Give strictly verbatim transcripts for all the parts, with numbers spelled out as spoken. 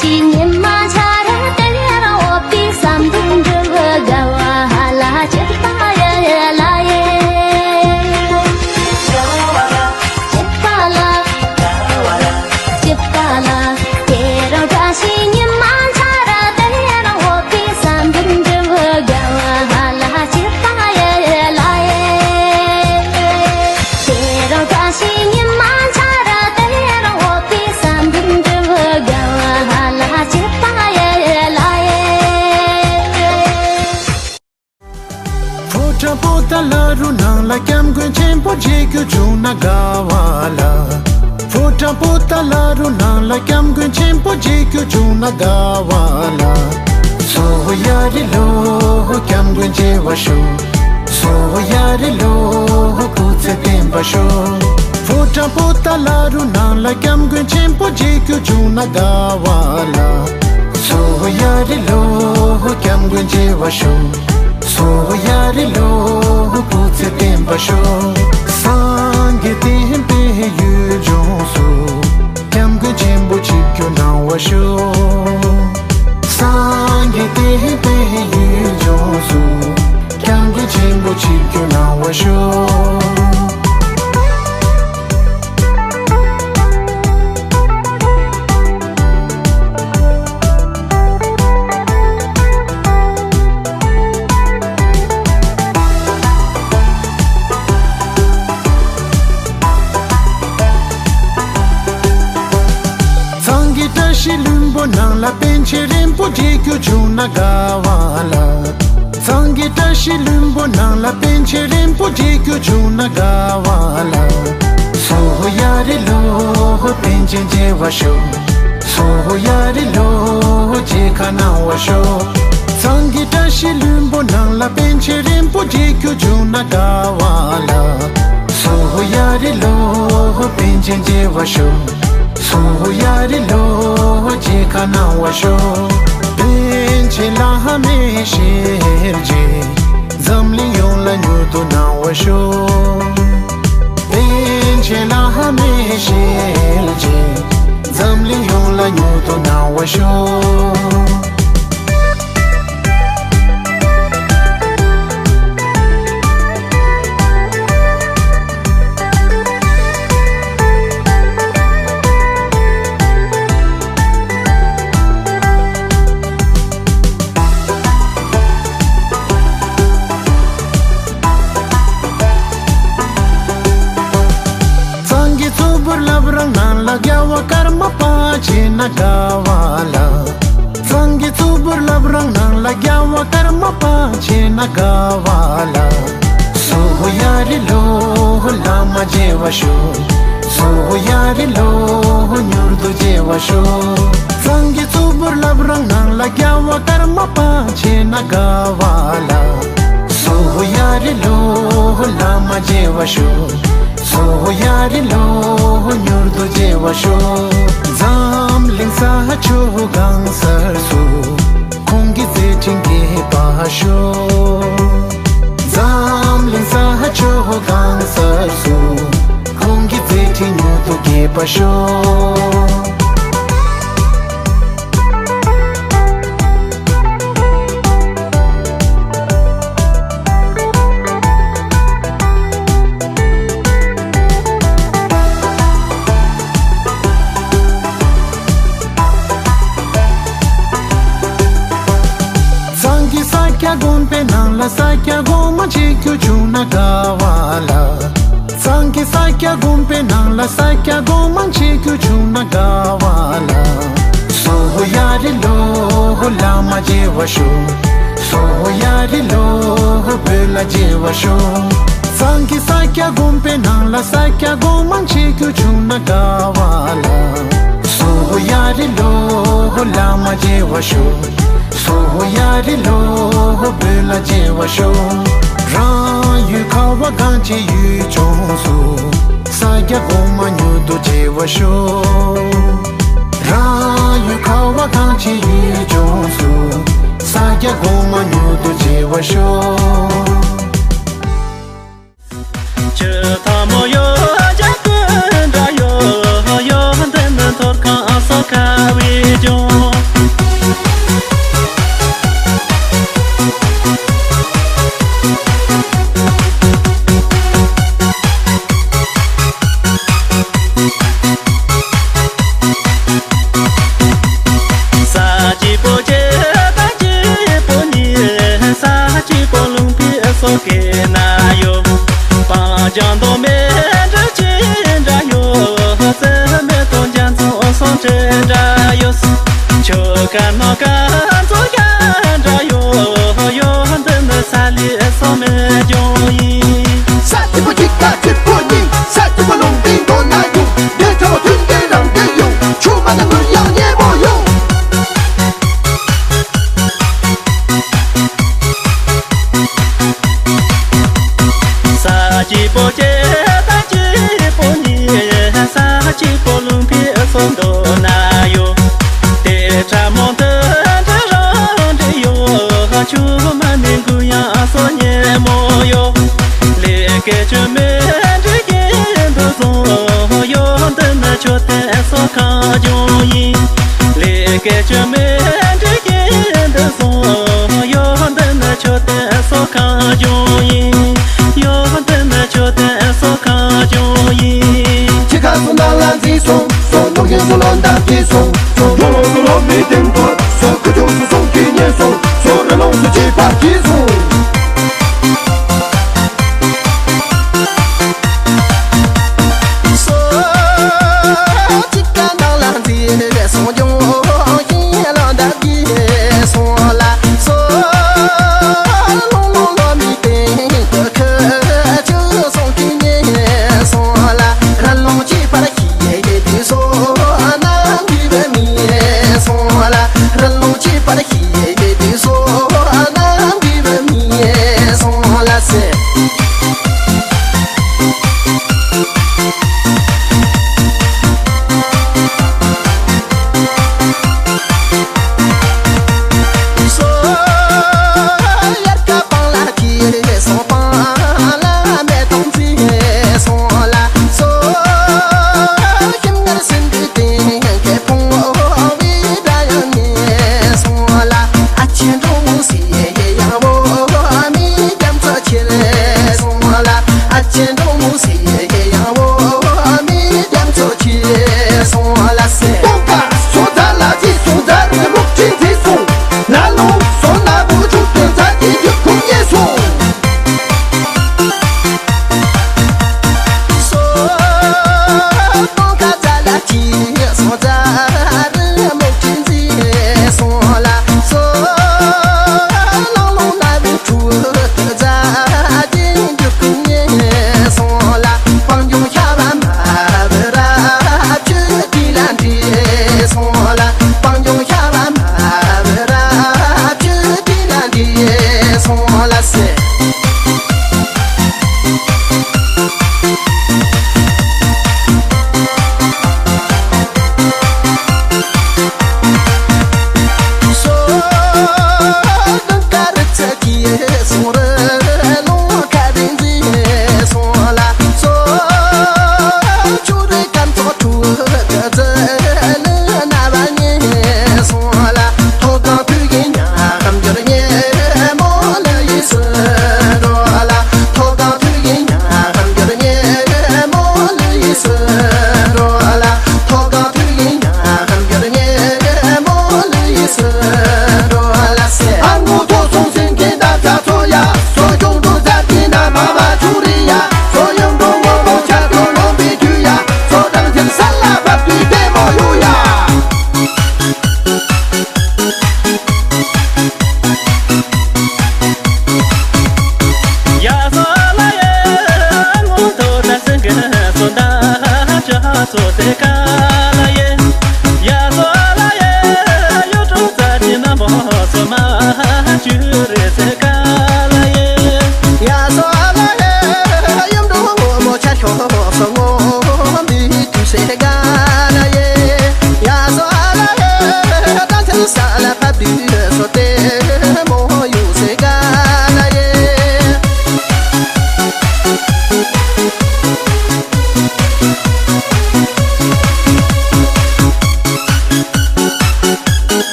ཕྱི་ཉི་མ་འཆར་དེ་རང་འོད་པའི་བསམ་འདུན་འགྲུབ། དགའ་བ་ལ་སྐྱིད་པ་ཡལ་ལ་ཡལ། སྐྱིད་པ་ལ། སྐྱིད་པ་ལ། དེ་རང་བཀྲ་ཤིས་ཉི་མ་འཆར་དེ་རང་འོད་པའི་བསམ་འདུན་འགྲུབ། དགའ་བ་ལ་སྐྱིད་པ་ཡལ་ལ་ཡལ། དེ་རང་བཀྲ་ཤིས་ཉི་མ་འཆར་དེ་རང་འོད་པའི་བསམ་འདུན་འགྲུབ། དགའ་བ་ལ་སྐྱིད་པ་ཡལ་ལ་ཡལ། ཕོ་བྲང་པོ་ཏཱ་ལ་རུ་ནང་ལ་སྐྱབས་མགོན་ཆེན་པོ་མཇལ་རྒྱུ་བྱུང་ན་དགའ་བ་ལ། ཕོ་བྲང་པོ་ཏཱ་ལ་རུ་ནང་ལ་སྐྱབས་མགོན་ཆེན་པོ་མཇལ་རྒྱུ་བྱུང་ན་དགའ་བ་ལ། སོ་ཧོ་ཡ་རི་ལོ་ཧོ། སྐྱབས་མགོན་མཇལ་བར་ཤོག། སོ་ཧོ་ཡ་རི་ལོ་ཧོ། སྐུ་ཚེ་བརྟན་པར་ཤོག། ཕོ་བྲང་པོ་ཏཱ་ལ་རུ་ནང་ལ་སྐྱབས་མགོན་ཆེན་པོ་མཇལ་རྒྱུ་བྱུང་ན་དགའ་བ་ལ། སོ་ཧོ་ཡ་རི་ལོ་ཧོ། སྐྱབས་མགོན་མཇལ་བར་ཤོག། སོ་ཧོ་ཡ་རི་ལོ་ཧོ། སྐུ་ཚེ་བརྟན་པར་ཤོག། སངས་རྒྱས་བསྟན་པའི་ཡུལ་ལྗོངས་སུ། སྐྱབས་མགོན་ཆེན་པོ་ཆིབས་བསྒྱུར་གནང་བར་ཤོག། སངས་རྒྱས་བསྟན་པའི་ཡུལ་ལྗོངས་སུ། སྐྱབས་མགོན་ཆེན་པོ་ཆིབས་བསྒྱུར་གནང་བར་ཤོག། གཙང་གི་བཀྲ་ཤིས་ལྷུན་པོ་ནང་ལ་པཎ་ཆེན་རིན་པོ་ཆེ་མཇལ་རྒྱུ་བྱུང་ན་དགའ་བ་ལ། གཙང་གི་བཀྲ་ཤིས་ལྷུན་པོ་ནང་ལ་པཎ་ཆེན་རིན་པོ་ཆེ་མཇལ་རྒྱུ་བྱུང་ན་དགའ་བ་ལ། སོ་ཧོ་ཡ་རི་ལོ་ཧོ། པཎ་ཆེན་མཇལ་བར་ཤོག། སོ་ཧོ་ཡ་རི་ལོ་ཧོ། མཇལ་ཁ་གནང་བར་ཤོག། གཙང་གི་བཀྲ་ཤིས་ལྷུན་པོ་ནང་ལ་པཎ་ཆེན་རིན་པོ་ཆེ་མཇལ་རྒྱུ་བྱུང་ན་དགའ་བ་ལ། སོ་ཧོ་ཡ་རི་ལོ་ཧོ། པཎ་ཆེན་མཇལ་བར་ཤོག། སོ་ཧོ་ཡ་རི་ལོ་ཧོ། མཇལ་ཁ་གནང་བར་ཤོག། པཎ་ཆེན་བླ་མའི་ཞལ་མཇལ། འཛམ་གླིང་ཡོངས་ལ་མྱུར་དུ་གནང་བར་ཤོག། པཎ་ཆེན་བླ་མའི་ཞལ་མཇལ། འཛམ་གླིང་ཡོངས་ལ་མྱུར་དུ་གནང་བར་ཤོག། གཙང་གི་གཙུག་ཕུད་བླ་བྲང་ནང་ལ་རྒྱལ་བ་ཀརྨ་པ་མཇལ་ན་དགའ་བ་ལ། གཙང་གི་གཙུག་ཕུད་བླ་བྲང་ནང་ལ་རྒྱལ་བ་ཀརྨ་པ་མཇལ་ན་དགའ་བ་ལ། སོ་ཧོ་ཡ་རི་ལོ་ཧོ། བླ་མ་མཇལ་བར་ཤོག། སོ་ཧོ་ཡ་རི་ལོ་ཧོ། མྱུར་དུ་མཇལ་བར་ཤོག། གཙང་གི་གཙུག་ཕུད་བླ་བྲང་ནང་ལ་རྒྱལ་བ་ཀརྨ་པ་མཇལ་ན་དགའ་བ་ལ། སོ་ཧོ་ཡ་རི་ལོ་ཧོ། བླ་མ་མཇལ་བར་ཤོག། སོ་ཧོ་ཡ་རི་ལོ་ཧོ། མྱུར་དུ་མཇལ་བར་ཤོག། འཛམ་གླིང་ས་ཕྱོགས་གང་སར་སུ། ཁོང་གི་མཛད་འཕྲིན་རྒྱས་པར་ཤོག། འཛམ་གླིང་ས་ཕྱོགས་གང་སར་སུ། ཁོང་གི་མཛད་འཕྲིན་མྱུར་དུ་རྒྱས་པར་ཤོག། གཙང་གི་ས་སྐྱ་དགོན་པའི་ནང་ལ་ས་སྐྱ་གོང་མ་མཇལ་རྒྱུ་བྱུང་ན་དགའ་བ་ལ། གཙང་གི་ས་སྐྱ་དགོན་པའི་ནང་ལ་ས་སྐྱ་གོང་མ་མཇལ་རྒྱུ་བྱུང་ན་དགའ་བ་ལ། སོ་ཧོ་ཡ་རི་ལོ་ཧོ། བླ་མ་མཇལ་བར་ཤོག། སོ་ཧོ་ཡ་རི་ལོ་ཧོ། བོད་ལ་མཇལ་བར་ཤོག། གཙང་གི་ས་སྐྱ་དགོན་པའི་ནང་ལ་ས་སྐྱ་གོང་མ་མཇལ་རྒྱུ་བྱུང་ན་དགའ་བ་ལ། སོ་ཧོ་ཡ་རི་ལོ་ཧོ། བླ་མ་མཇལ་བར་ཤོག། སོ་ཧོ་ཡ་རི་ལོ་ཧོ། བོད་ལ་མཇལ་བར་ཤོག། རང་ཡུལ་ཁ་བ་གངས་ཅན་ཡུལ་ལྗོངས་སུ། ས་སྐྱ་གོང་མ་མྱུར་དུ་མཇལ་བར་ཤོག། རང་ཡུལ་ཁ་བ་གངས་ཅན་ཡུལ་ལྗོངས་སུ། ས་སྐྱ་གོང་མ་མྱུར་དུ་མཇལ་བར་ཤོག། ཆུ་ཐ་མོ་ཡོ་རྒྱ་ཀུན་དྲ་ཡོ་ཡོ། འདི་ནི་ཐོར་ཁང་ས་ཁ་བའི་ལྗོངས། འདྲ་ཡོད། ཆོལ་ཁ་ནང་ཁ་ཚོ་ཡ་འདྲ་ཡོད་ཡོད། འདི་ནི་ས་ལི་སོ་མེ་ལྗོངས་ཡིན། ས་གཅིག་པོ་གཅིག་ཁ་གཅིག་པོ་གཉིས། ས་གཅིག་པོ་ལུང་བསྟན་མདོ་ན་ཡོད། འདི་ཚོ་མཐུན་འབྲེལ་རང་བདེ་ཡོད། ཆུ་མ་ནི་ངུར་ཡང་ཉེ་མོ་ཡོད། ས་གཅིག་པོ་སྐྱེ་ས་གཅིག་པོ་ཉིད། ས་གཅིག་པོ་ལུང་པའི་ཚོགས་འདུ་ན་ཡོད། དེ་ཕྲ་མོ་འདི་འདྲ་རང་འདྲ་ཡོད། ཆུ་མ་ནི་འགུ་ཡང་སོ་ཉེ་མོ་ཡོད། ལས་ཀའི་ཆུ་མེ་འདྲ་སྐྱེ་འདུ་སོང་ཡོད། འདི་ནི་ཆོས་དད་སོ་ཁ་སྐྱོང་ཡིན། ལས་ཀའི་ཆུ་མེ་འདྲ་སྐྱེ་འདི་སོང་ཡོད། འདི་ནི་ཆོས་དད་སོ་ཁ་སྐྱོང་ཡིན། ཡོད། འདི་ནི་ཆོས་དད་སོ་ཁ་སྐྱོང་ཡིན། ཅི་ཁ་སོ་ནང་ལ་འཛིན་སོང་སོ་ནོར་ཡིན་སོ་ལོ་འདབ་ཀྱི་སོང་སོ་ལོ་ལོ་སོ་ལོ་མི་བདེན་པོ་སོ་ཁུ་ཆུ་སོ་སོང་གི་ཉེ་སོང་སོ་ར་ལོང་སུ་ཅི་པ་གི་སོང་། སོ་ཅི་ཀ་ནང་ལ་འཛིན་སོང་སྐྱོང་ཡིན་ལོ་འདབ་ཀྱི་སོང་ལ། སོ་ལོང་ལོང་ལོ་མི་བདེན་ཁུ་ཆུ་སོང་གི་ཉེ་སོང་ལ། ར་ལོང་ཅི་པར་ཁྱི་ཡེ་ཡེ་དུ་སོ་ན་གི་བ་མི་སོང་ལ།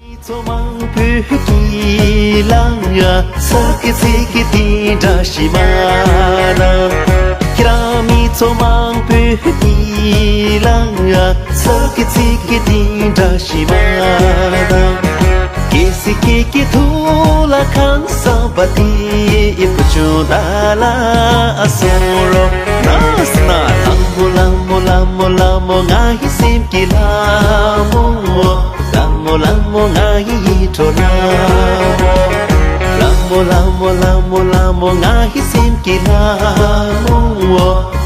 མི་ཚོ་མང་པོས་ཀྱིས་ལ་ཡ་ས་ཀི་ཚི་ཀི་དེ་འདྲ་ཞིག་མ་ན། ཁྱེད་རང་མི་ཚོ་མང་པོས་ཀྱིས་ལ་ཡ་ས་ཀི་ཚི་ཀི་དེ་འདྲ་ཞིག་མ་ན། ཀི་སི་ཀི་ཀི་ཐུ་ལ་ཁང་སམ་པ་དེ་ཨི་བུ་ཆུང་ད་ལ་ཨ་སོང་རོ། ན་སི་ན་ལ་མོ་ལ་མོ་ལ་མོ་ལ་མོ་ང་ཡི་སེམས་ཀྱི་ལ་མོ། ལ་མོ་ལ་མོ་ང་ཡི་ཡིད་འཕྲོག་ལ་མོ། ལ་མོ་ལ་མོ་ལ་མོ་ལ་མོ་ང་ཡི་སེམས་ཀྱི་ལ་མོ།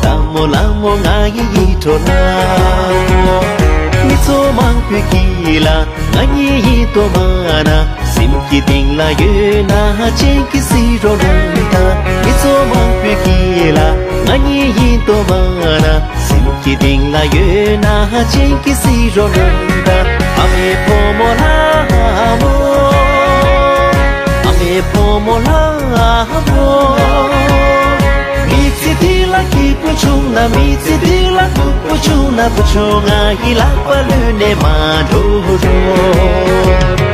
ལ་མོ་ལ་མོ་ང་ཡི་ཡིད་འཕྲོག་ལ་མོ། མི་ཚོ་མང་པོས་ཀྱིས་ལ་ང་གཉིས་ཡིན་དོ་མ་ན། སེམས་ཀྱི་གཏིང་ལ་ཡོད་ན་ཅན་གྱི་སི་རོ་ལན་ད། མི་ཚོ་མང་པོས་ཀྱིས་ལ་ང་གཉིས་ཡིན་དོ་མ་ན། སེམས་ཀྱི་གཏིང་ལ་ཡོད་ན་ཅན་གྱི་སི་རོ་ལན་ད། ཨ་མའི་བུ་མོ་ལ་མོ། ཨ་མའི་བུ་མོ་ལ་མོ། མི་ཚེ་འདི་ལ་སྐྱིད་པོ་བྱུང་ན། མི་ཚེ་འདི་ལ་སྡུག་པོ་བྱུང་ན། བུ་ཆུང་ང་ཡི་ལག་པ་ལུས་ནས་མ་འགྲོ་རོགས།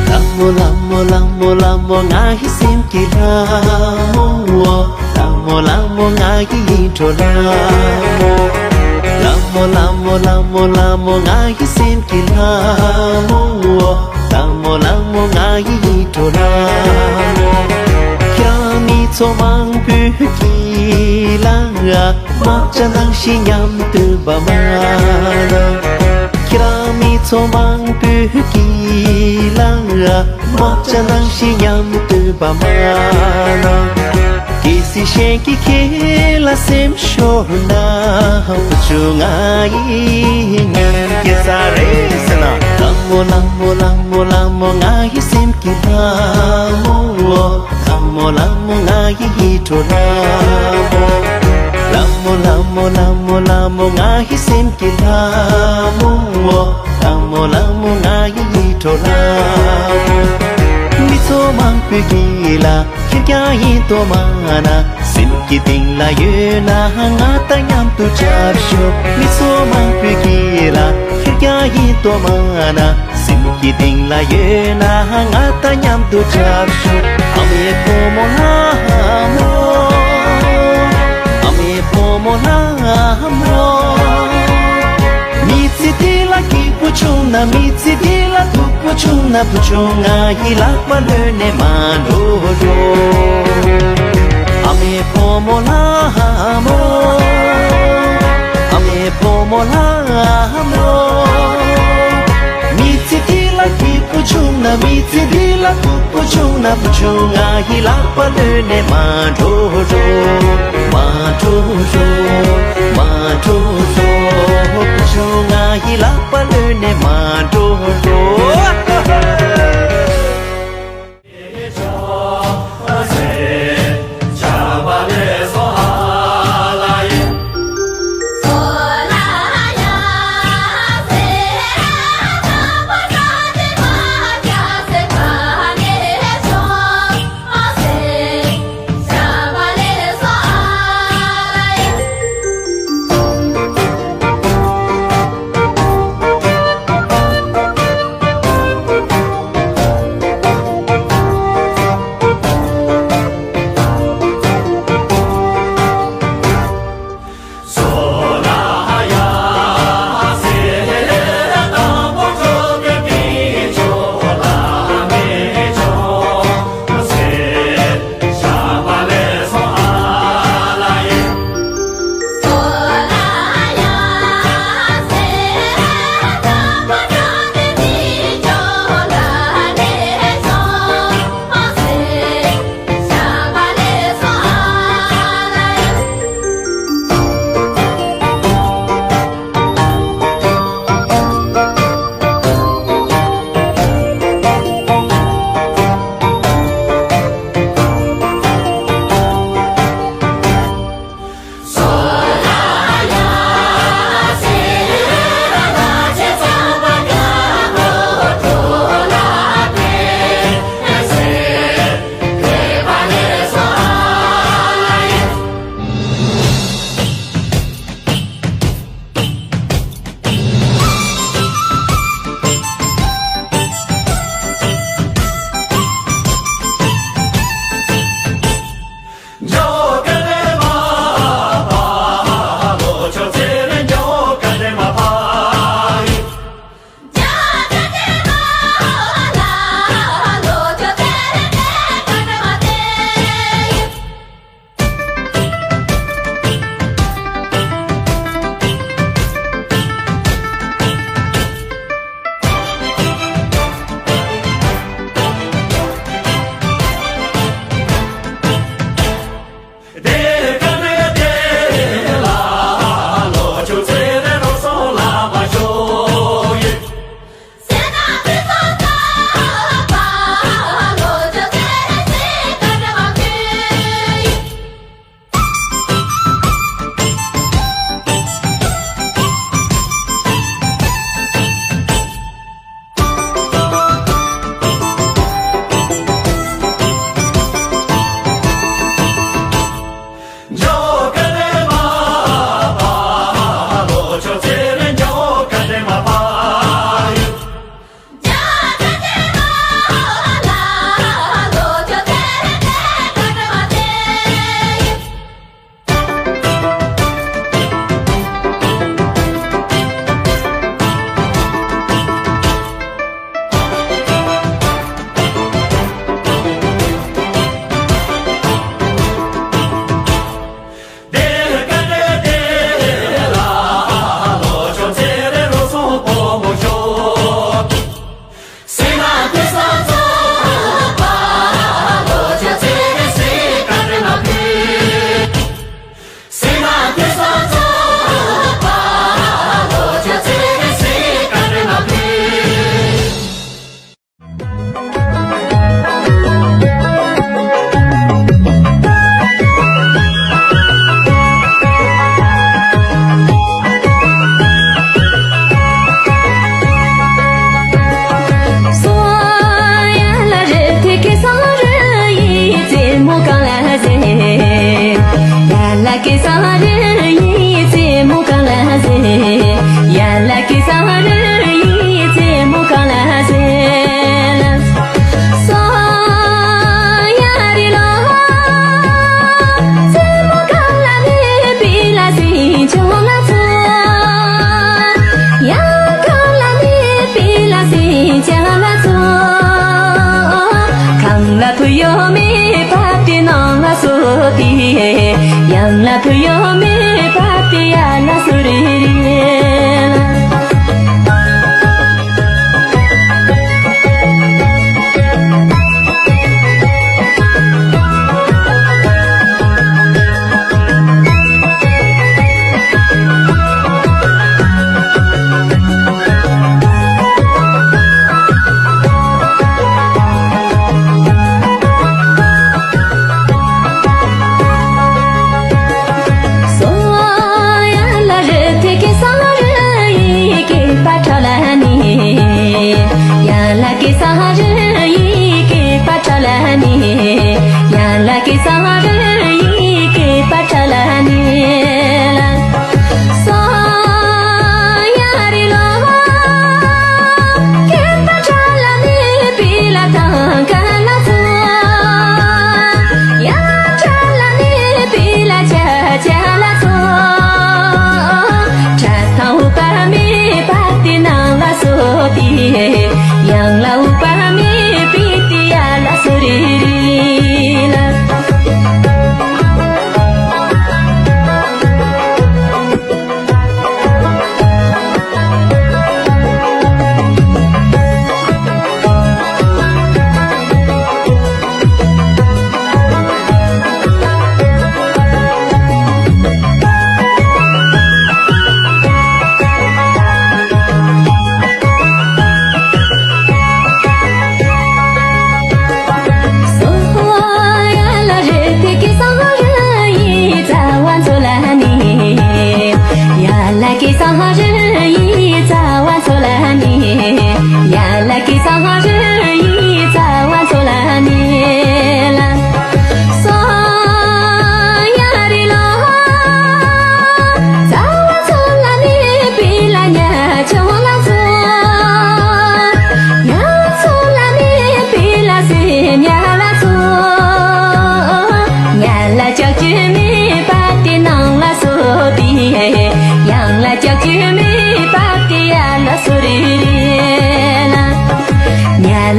ལ་མོ་ལ་མོ་ལ་མོ་ལ་མོ་ང་ཡི་སེམས་ཀྱི་ལ་མོ། ལ་མོ་ལ་མོ་ང་ཡི་ཡིད་འཕྲོག་ལ་མོ། ལ་མོ་ལ་མོ་ལ་མོ་ལ་མོ་ང་ཡི་སེམས་ཀྱི་ལ་མོ། ལ་མོ་ལ་མོ་ང་ཡི་ཡིད་འཕྲོག་ལ་མོ། ཁྱེད་རང་མི་ཚོ་མང་པོས་ཀྱིས་ལ་ང་དམག་ཇ་ནང་བཞིན་མཉམ་དུ་བབས་མ་ན། ཁྱེད་རང་མི་ཚོ་མང་པོས་ཀྱིས་ལ་ང་དམག་ཇ་ནང་བཞིན་མཉམ་དུ་བབས་མ་ན། གལ་སྲིད་གཞན་གྱིས་ཁྱེད་ལ་སེམས་ཤོར་ན། བུ་ཆུང་ང་ཡིས་ཉན་གྱི་ས་རེད་ཟེར་ན། ལ་མོ་ལ་མོ་ལ་མོ་ལ་མོ་ང་ཡི་སེམས་ཀྱི་ལ་མོ། ལ་མོ་ལ་མོ་ང་ཡི་ཡིད་འཕྲོག་ལ་མོ། ལ་མོ་ལ་མོ་ལ་མོ་ལ་མོ་ང་ཡི་སེམས་ཀྱི་ལ་མོ། ལ་མོ་ལ་མོ་ང་ཡི་ཡིད་འཕྲོག་ལ་མོ། མི་ཚོ་མང་པོས་ཀྱིས་ལ་ཁེར་རྐྱང་ཡིན་དོ་མ་ན། སེམས་ཀྱི་གཏིང་ལ་ཡོད་ན་ང་དང་མཉམ་དུ་འཁྲབ་ཤོག་མི་ཚོ་མང་པོས་ཀྱིས་ལ་ཁེར་རྐྱང་ཡིན་དོ་མ་ན། སེམས་ཀྱི་གཏིང་ལ་ཡོད་ན་ང་དང་མཉམ་དུ་འཁྲབ་ཤོག་ཨ་མའི་བུ་མོ་ལ་མོ། ཨ་མའི་བུ་མོ་ལ་མོ། མི་ཚེ་འདི་ལ་སྐྱིད་པོ་བྱུང་ན། མི་ཚེ་འདི་ལ་སྡུག་པོ་བྱུང་ན། བུ་ཆུང་ང་ཡི་ལག་པ་ལོན་ནས་མ་འགྲོ་རོགས། ཨ་མའི་བུ་མོ་ལ་མོ། ཨ་མའི་བུ་མོ་ལ་མོ། མི་ཚེ་འདི་ལ་སྐྱིད་པོ་བྱུང་ན། མི་ཚེ་འདི་ལ་སྡུག་པོ་བྱུང་ན། བུ་ཆུང་ང་ཡི་ལག་པ་ལོན་ནས་མ་འགྲོ་རོགས། མ་འགྲོ་རོགས། མ་འགྲོ་རོགས། བུ་ཆུང་ང་ཡི་ལག་པ་ལོན་ནས་མ་འགྲོ་རོགས།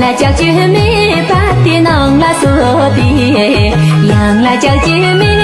ལ་ལྕགས་ཀྱུ་མེད་པ་དེ་ནང་ལ་སོ་དེ། ཡང་ལ་ལྕགས་ཀྱུ་མེད་